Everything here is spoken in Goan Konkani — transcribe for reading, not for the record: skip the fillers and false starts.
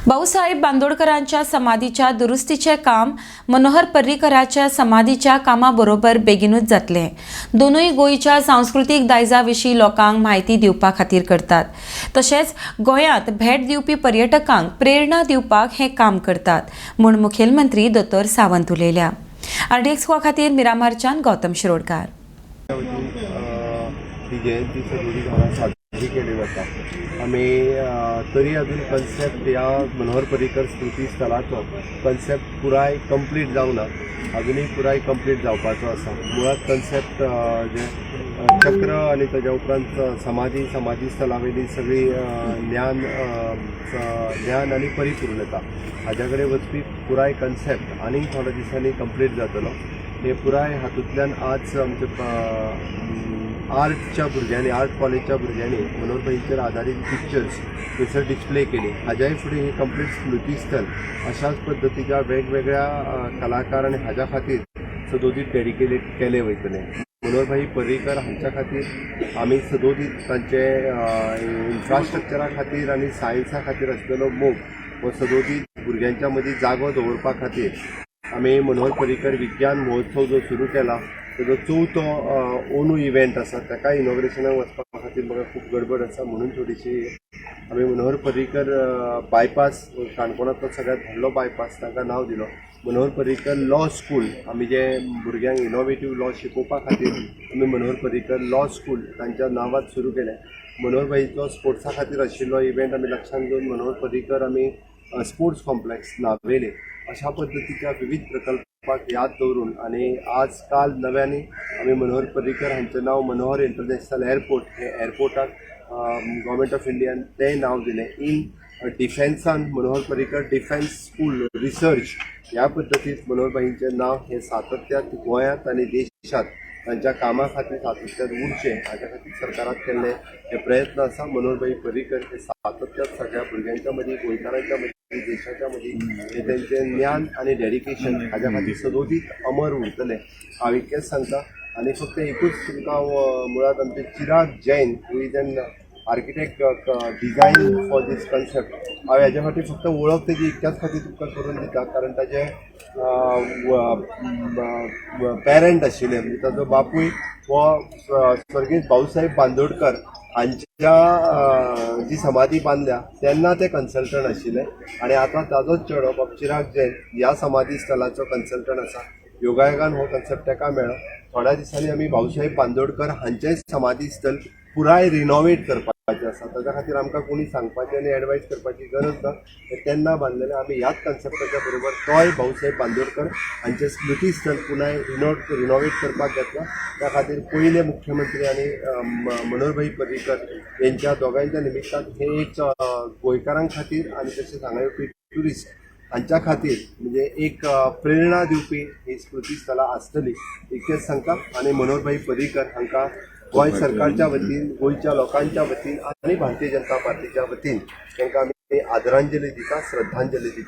भाऊसाहेब बांदोडकरांच्या समाधीच्या दुरुस्तीचें काम मनोहर पर्रीकराच्या समाधीच्या कामा बरोबर बेगिनूच जातलें. दोनूय गोंयच्या सांस्कृतीक दायजा विशीं लोकांक म्हायती दिवपा खातीर करतात. तशेंच गोंयांत भेट दिवपी पर्यटकांक प्रेरणा दिवपाक हें काम करतात म्हूण मुखेलमंत्री दोतोर सावंत उलयल्या. आरडीएक्स गोवा खातीर मिरामारच्यान गौतम शिरोडकार. वतीन ही जयंती सदोदीत हांगा साजरी केली जाता. आमी तरी अजून कन्सेप्ट ह्या मनोहर पर्रीकर स्मृती स्थलाचो कन्सेप्ट पुराय कंप्लीट जावना, अजुनूय पुराय कंप्लीट जावपाचो आसा. मुळात कन्सेप्ट जे चक्र आनी ताज्या उपरांत समाधी, समाधी स्थला वयली सगळी ज्ञान ज्ञान आनी परिपूर्णता हाज्या कडेन वचपी पुराय कन्सेप्ट आनीक थोड्या दिसांनी कंप्लीट जातलो. हे पुराय हातूंतल्यान आज आमचे आर्टच्या भुरग्यांनी, आर्ट कॉलेजच्या भुरग्यांनी मनोहर भाईचेर आदारीत पिक्चर्स थंयसर डिस्प्ले केली. हाज्याय फुडें हे कंप्लीट स्मृतीस्थल अशाच पद्दतीच्या वेगवेगळ्या कलाकार आनी हाज्या खातीर सदोदीत डेडिकेटेड केले वयतले. मनोहरभाई पर्रीकर हांच्या खातीर आमी सदोदीत तांचे इन्फ्रास्ट्रक्चरा खातीर आनी सायन्सा खातीर आसलेलो मोग हो सदोदीत भुरग्यांच्या मदीं जागो दवरपा खातीर आमी मनोहर पर्रीकर विज्ञान महोत्सव जो सुरू केला, तेजो चवथो अंदू इव्हेंट आसा. ताका इनॉग्रेशनाक वचपा खातीर म्हाका खूब गडबड आसा, म्हणून थोडीशी आमी मनोहर पर्रीकर बायपास, काणकोणांतलो सगळ्यांत व्हडलो बायपास, तांकां नांव दिलो. मनोहर पर्रीकर लॉ स्कूल, आमी जे भुरग्यांक इनोवेटीव लॉ शिकोवपा खातीर आमी मनोहर पर्रीकर लॉ स्कूल तांच्या नांवात सुरू केलें. मनोहर भाईचो स्पोर्ट्सा खातीर आशिल्लो इव्हेंट आमी लक्षांत घेवन मनोहर पर्रीकर आमी स्पोर्ट्स कॉम्प्लेक्स नावेले, अशा पद्दतीच्या विविध प्रकल्पाक याद दवरून आनी आज काल नव्याने आमी मनोहर पर्रीकर हांचें नांव मनोहर इंटरनॅशनल एअरपोर्ट हे एअरपोर्टाक गव्हर्मेंट ऑफ इंडियान तें नांव दिलें. इन डिफेन्सान Manohar Parrikar defence school research ह्या पद्दतीत मनोहर भाईंचें नांव हें सातत्यात गोंयांत आनी देशांत तांच्या कामा खातीर सातत्यात उरचें, हाच्या खातीर सरकारान केल्ले हे प्रयत्न आसा. मनोहरभाई पर्रीकर हे सातत्यात सगळ्या भुरग्यांच्या मदीं, गोंयकारांच्या मदीं, देशाच्या मदीं हे तेंचें ज्ञान आनी डेडिकेशन हाज्या खातीर सदोदीत अमर उरतले, हांव इतकेंच सांगता. आनी फक्त एकूच तुमकां हांव मुळात आमचे Chirag Jain, who is an architect design for this concept, हांव हेज्या खातीर फक्त वळख तेजी इतक्याच खातीर तुमकां करून दिता, कारण ताजे पेरंट आशिल्ले, म्हणजे ताजो बापूय हो स्वर्गीय भाऊसाहेब बांदोडकर हांच्या जी समाधी बांदल्या तेन्ना ते कन्सल्टंट आशिल्ले आनी आतां ताजोच चेडो बाब चिराग जैन ह्या समाधी स्थलाचो कन्सल्टंट आसा. योगायोगान हो कन्सेप्ट ताका मेळ्ळो. थोड्या दिसांनी आमी भाऊसाहेब बांदोडकर हांचें समाधी स्थल पुराय रिनोवेट करपाचें आसा. ताच्या खातीर आमकां कोणी सांगपाची आनी एडवायज करपाची गरज ना. हें तेन्ना बांदलेलें, आमी ह्याच कन्सेप्टाच्या बरोबर तोय भाऊसाहेब बांदोडकर हांचें स्मृती स्थल पुन्हा रिनोवेट करपाक घेतला. त्या खातीर पयले मुख्यमंत्री आनी मनोहरभाई पर्रीकर यांच्या दोगांयच्या निमित्तान हे एक गोंयकारां खातीर आनी तशेंच हांगा येवपी ट्युरिस्ट हांच्या खातीर म्हणजे एक प्रेरणा दिवपी ही स्मृती स्थलां आसतली, इतकेंच सांगता. आनी मनोहरभाई पर्रीकर हांकां गोंय सरकारच्या वतीन, गोंयच्या लोकांच्या वतीन आनी भारतीय जनता पार्टीच्या वतीन तांकां आमी आदरांजली दिता, श्रद्धांजली दिता.